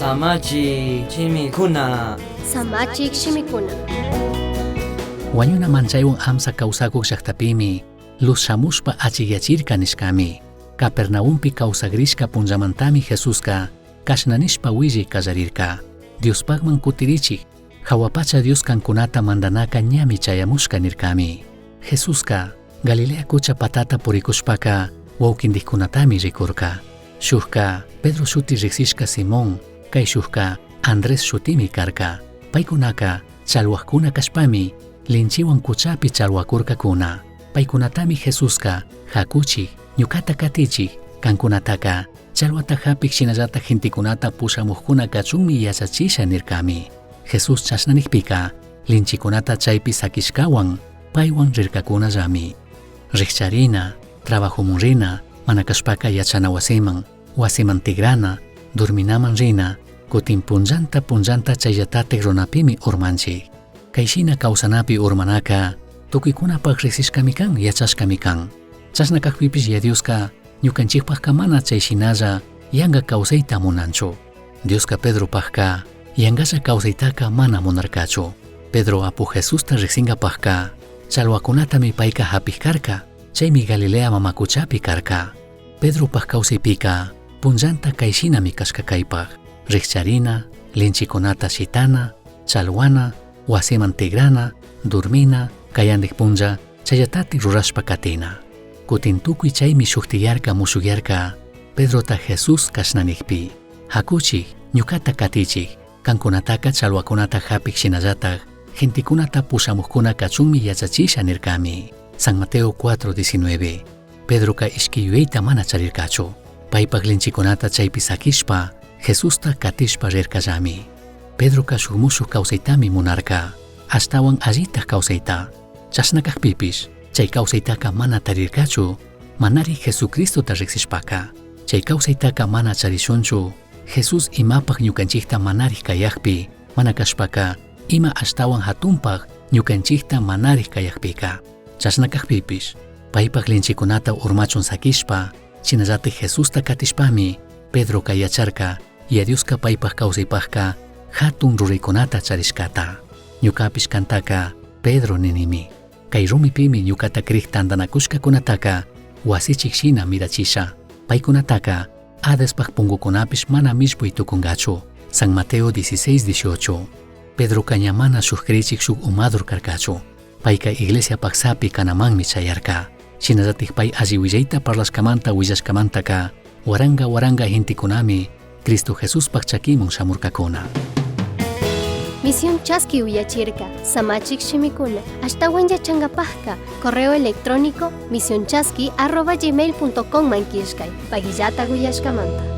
Samachik shimikuna. Samachik shimikuna. Huañuna manchaihuan amsa causacuj llajtapimi luz shamushpa achijyachirca nishcami. Capernaumpi causagrishca punllamantami Jesusca cashna nishpa huillai callarirca. Diospajman cutirichij, jahua pacha Dios cancunata mandanaca ñami chayamushca nircami. Jesusca Galilea cucha patata puricushpaca huauquindijcunatami ricurca. Shujca Pedro shuti rijsishca Simón, caishujca Andrés shutimi carca. Paicunaca chalhuajcuna cashpami linchihuan cuchapi chalhuacurcacuna. Paicunatami Jesusca jacuchij, ñucata catichij, cancunataca chalhuata japij shinallataj gentecunata pushamujcuna cachunmi yachachisha nircami. Jesús chashna nijpica linchicunata chaipi saquishcahuan paihuan rircacunallami. Rijcharina, trabajomun rina, mana cashpaca yachana huasiman, huasiman tigrana, dorminaman rina, cutin punllanta punllanta chayllatataj runapimi urmanchij. Cai shina causanapi urmanaca tucuicunapaj rijsishcami can, yachashcami can. Chashna cajpipish Yaya Diosca ñucanchijpajca mana chai shinalla yanga causaita munanchu. Diosca Pedropajca yangalla causaitaca mana munarcachu. Pedro Apu Jesusta rijsingapajca chalhuacunatami paica japij carca, chaimi Galilea mama cuchapi carca. Pedropaj causaipica punllanta cai shinami cashca caipaj. Rijcharina, linchicunata shitana, chalhuana, huasiman tigrana, dormina, cayandij punlla chayllatataj rurashpa catina. Cutin tucui chaimi shujtiyarca mushujyarca Pedrota Jesús cashna nijpi: Jacuchij, ñucata catichij, cancunataca chalhuacunata japij shinallataj gentecunata pushamujcuna cachunmi yachachisha nircami. San Mateo 4:19. Pedroca ishqui yuyaita mana charircachu. Paipaj linchicunata chaipi saquishpa, Jesusta catishpa rircallami. Pedroca shuj mushuj causaitami munarca, ashtahuan allitaj causaita. Chashna cajpipish, chai causaitaca mana tarircachu, manari Jesucristota rijsishpaca. Chai causaitaca mana charishunchu, Jesús imapaj ñucanchijta manarij cayajpi, mana cashpaca ima ashtahuan jatunpaj ñucanchijta manarij cayajpica. Chashna cajpipish, paipaj linchicunata urmachun saquishpa, shinallataj Jesusta catishpami, Pedroca yacharca, Yaya Diosca paipaj causaipajca jatun ruraicunata charishcata. Ñucapish cantaca Pedro ninimi. Cai rumipimi ñucata crij tandanacushcacunataca huasichij shina mirachisha. Paicunataca Hadespaj pungucunapish mana millpui tucungachu. San Mateo 16:18. Pedroca ña mana shuj crichij shuj umadur carcachu. Paica iglesiapaj sapi canamanmi chayarca. Shinallataj pai alli huillaita parlashcamanta huillashcamantaca huaranga huaranga gentecunami Cristo Jesuspaj chaquiman shamurcacuna. Misión Chaski uyachirca, Samachik shimikuna, ashtahuan yachangapajka, correo electrónico misionchaski@gmail.com man killkay, paguillata uyashkamanta.